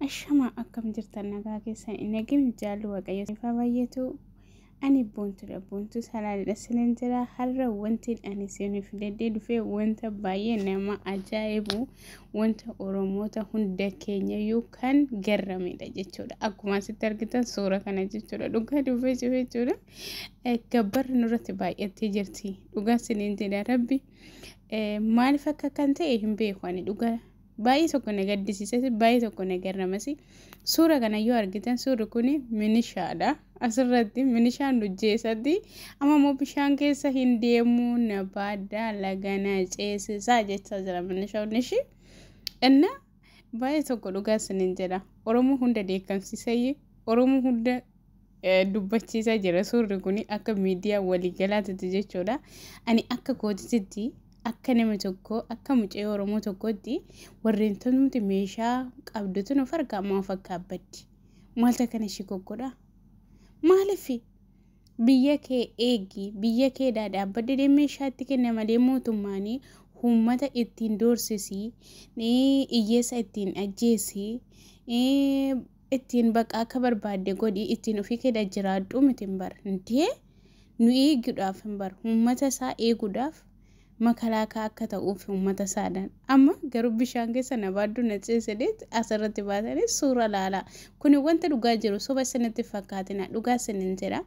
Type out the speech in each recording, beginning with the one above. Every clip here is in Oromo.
Ashamaa, akkam jirtan? Nagaa keessan? Nageenyi jaallu Waaqayyo ifaa baay'eetu. Ani Boontuudha. Boontuu Salaalidha sinin jira. Har'a wanti ani isiniif fidadhee dhufee wanta baay'ee nama ajaa'ibu, wanta Oromoota hunda keenyayyuu kan garramedha jechuudha. Akkuma asitti argitan suura kana jechuudha. Dhugaa dubbachuu jechuudha. Gabbarri nurratti baay'attee jirti. Dhugaa sinin jedha, Rabbi maaliif akka kan ta'e hin beeku ani dhugaa. Baay'ee tokko na gaddisiisas, baay'ee tokko na garramas. Suura kana yoo argitan, suurri kun minishaadha. Asirratti minishaan hojjeessatti amma immoo bishaan keessa hin deemuu, na baaddaa laga na ceesisaa jechaa jira minishaan ishii. Inna baay'ee tokko dhugaa isiniin jedha. Oromoo hunda dheekkamsiisee, Oromoo hunda dubbachiisaa jira suurri kun akka miidiyaa waliigalaatti jechuudha. Ani akka kootitti, akka nama tokko, akka mucayyoo Oromoo tokkotti, warreen nuti meeshaa qabdutu nuuf argama of akka abbaddi. Maaltu akkana ishii goggodhaa? Maaliif biyya kee eegi, biyya kee dhaabbadde meeshaatti kenna malee mootummaan uummata ittiin doorsisii, hiyyeessa ittiin ajjeesii, ittiin baqa akka barbaadde godhi, ittiin ofii kee jiraadhu miti hin bara. Intee nu eeguudhaaf hin bara. Uummata isaa eeguudhaaf makalaakaa akka ta'uuf uummata isaadhaan. Amma garuu bishaan keessa na baaddu na ceesedheet asirratti baatanii suura laalaa. Kuni wanta dhugaa jiru, soba isinitti fakkaatina, dhugaa isinin jedha.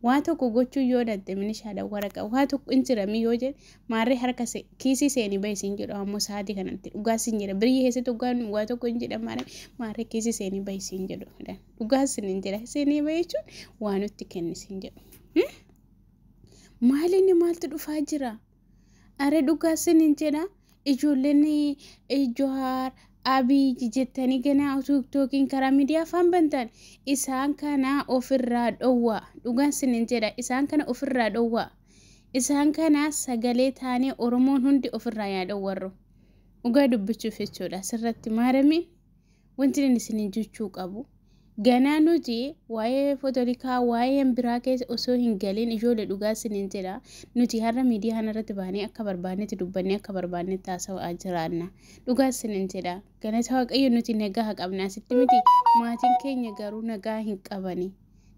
Waa tokko gochuu yoo dhatte minishaadha waraqa waa tokko hin jirami yoo jedhe, maarree harka kiisii seenii bahi siin jedhu. Ammoo sa'aatii kanatti dhugaa siin jedha, biyya keessatti dhugaan waa tokko hin jedha, maarree kiisii seenii bahi siin jedhu. Dhugaa isinin jedha, seenii bahi jechuun waa nutti kenni siin jedhu. Maalinni maaltu dhufaa jira? Are dhugaa isinin jedha, ijoolleen Johaar Abiy jettanii ganaa TikTokiin karaa miidiyaa afaan bantan, isaan kana ofirraa dhowwaa. Dhugaan isinin jedha, isaan kana ofirraa dhowwaa. Isaan kana sagalee taanee Oromoon hundi ofirraa yaa dhowwarru. Dhugaa dubbachuuf jechuudha. Asirratti maaramiin wanti inni isinin jechuu qabu. Ganaa nuti waa'ee poolitikaa, waa'ee biraa keessa osoo hin galiin, ijoollee, dhugaa isinin jedha. Nuti har'a miidiyaa kanarratti baanee akka barbaannetti dubbannee akka barbaannetti haasawaa jiraanna. Dhugaa isinin jedha. Galata Waaqayyo nuti nagaa qabna asitti miti. Maatiin keenya garuu nagaa hin qabani.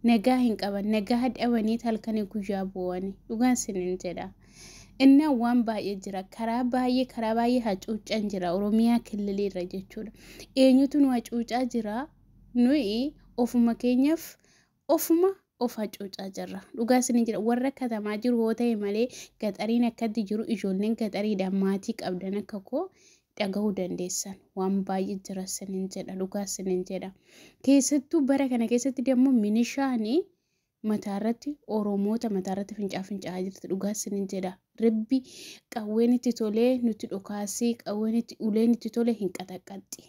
Nagaa hin qaban. Nagaa dhabanii halkanii guyyaa boo'ani. Dhugaa isinin jedha. Innaa waan baay'ee jira. Karaa baay'ee hacuuccaan jira. Oromiyaa kililiirra jechuudha. Eenyutu nu hacuucaa jira? Nuyi ofuma keenyaaf ofuma of hacuucaa jirra. Dhugaa isin jira, warra katamaa jiru yoo ta'e malee gaxariin akkatti jiru, ijoolleen gaxariidhaan maatii qabdan akka koo dhaga'uu dandeessan. Waan baay'ee jira isinin jedha, dhugaa isinin jedha. Keessattuu bara kana keessatti immoo minishaanii mataarratti Oromoota mataarratti fincaa fincaa'aa jirti, dhugaa isinin jedha. Rabbi qawween itti tolee nutti dhukaasii, qawween itti uleen itti tolee hin qaxaqqaxxi.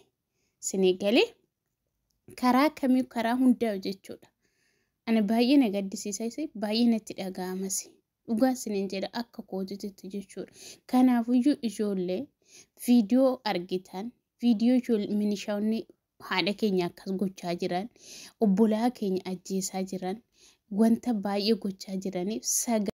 Isinii galee karaa kamii, karaa hundaa jechuudha. Ani baay'ee na gaddisiisas, baay'ee natti dhaga'amas. Dhugaa isinin jedha, akka kootitti jechuudha. Kanaafiyyuu ijoollee, viidiyoo argitan, viidiyoo minishaonni haadha keenya akkas gochaa jiran, obbolaa keenya ajjeesaa jiran, wanta baay'ee gochaa jiraniif sagalee.